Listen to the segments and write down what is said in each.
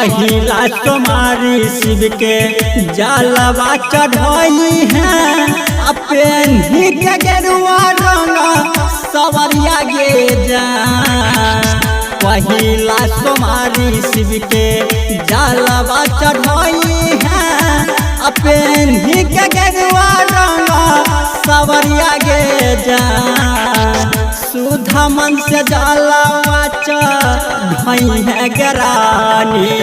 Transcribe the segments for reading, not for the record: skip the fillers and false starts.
पहिला तुम्हारी शिव के जलवा चढ़ाई है पेन्ही के गेरुआ रंग सवरिया गे जा। पहिला तुम्हारी शिव के जलवा चढ़ाई है पेन्ही के गेरुआ रंग सवरिया गे जा। सुधा मन से जलवा चढ़ाई है गरानी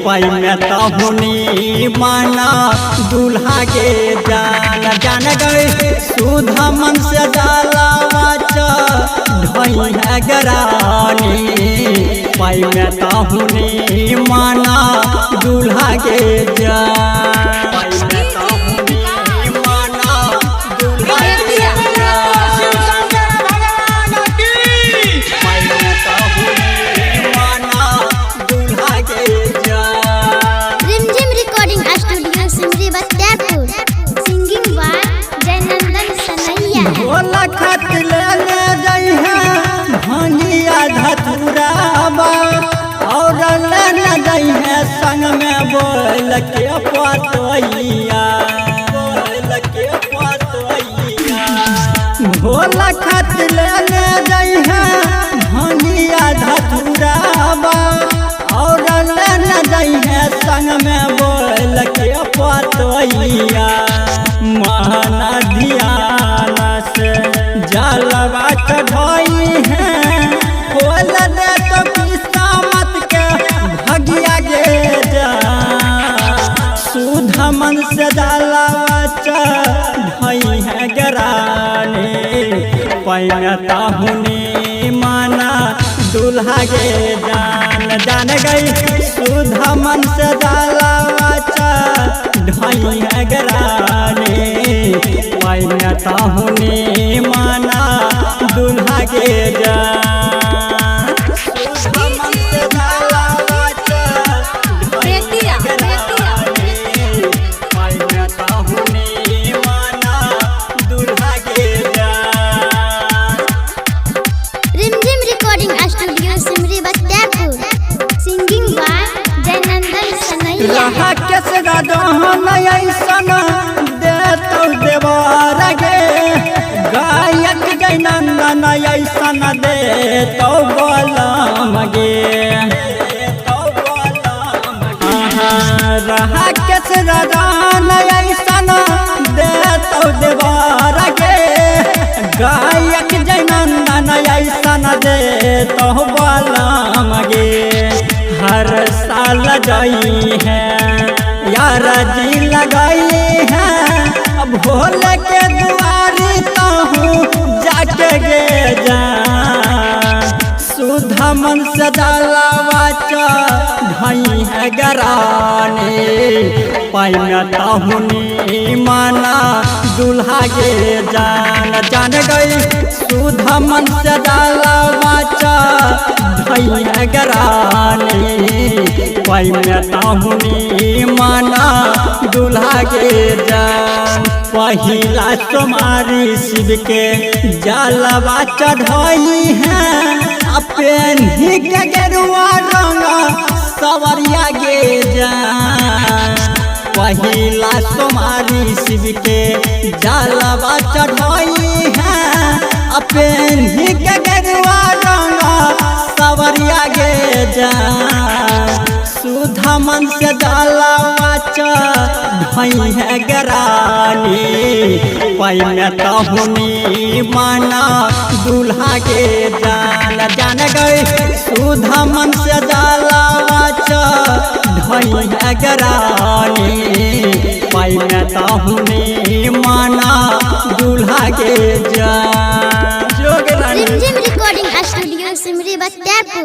पैमे तहुनी माना दूल्हा के जान जान गए। सुधा मन से जलवा चढ़ाई है गरानी पैमे तहुनी माना दूल्हा के जान। पैमे तहुनी माना दूल्हा के शिव जान। शंकर भगवान की। पैमे तहुनी माना दूल्हा के जान। Rimjhim recording studio Simri Bakhtiyarpur. Singing by Jainandan Sanaiya. Bhola खत ले ले जाई है भांगिया धतुराबा और ले ले जाई है संग में बोल के पतोइया बोल के पतोइया। भोला खत ले ले जाई है भांगिया धतुराबा और ले ले जाई है संग में बोल के पतोइया। माना ध्यान से जलवा चढ़ाई है खोल दे तो किस्मत के भगिया गे जा। सुधा मन से जलवा चढ़ाई है गरानी पैमे ताहुनी माना दूल्हा गे जान जान गई। सुधा मन से जलवा चढ़ाई है गरानी पैमे ताहुनी माना दूल्हा गे जान। सुधा मन से जलवा चढ़ाई है गरानी पैमे ताहुनी माना दूल्हा गे जान। Rimjhim recording studio Simri Bakhtiyarpur. Singing by Jainandan Sanaiya. रहा केसरा दहन ऐसन दे तो देवर गे गायक गे नंदन ऐसन दे तो बलम गे। रहा केसरा दहन ऐसन दे तो देवर गे गायक जय नंदन ऐसन दे तो बलम गे। हर साल जाई है यार जी लगाई है अब भोले के दुआरी तहूँ जाके गे जा। सुधा मन से जलवा चढ़ाई है गरानी पैमे ताहुनी माना दूल्हा गे जान जान गई। सुधा मन से जलवा चढ़ाई है गरानी पैमे ताहुनी माना दूल्हा गे जान। पहिला तुम्हारी शिव के जलवा चढ़ाई है पेन्ही के गेरुआ रंग सवरिया गे जा। पहिला तुम्हारी शिव के जलवा चढ़ाई है पेन्ही के गेरुआ रंग सवरिया गे जा। सुधा मन से जलवा चढ़ाई है गरानी पैमे तहुनी माना दूल्हा के जान जान गए। सुधा मन से जलवा चढ़ाई है गरानी पैमे तहुनी माना दूल्हा के जान। Rimjhim recording studio Simri Bakhtiyarpur.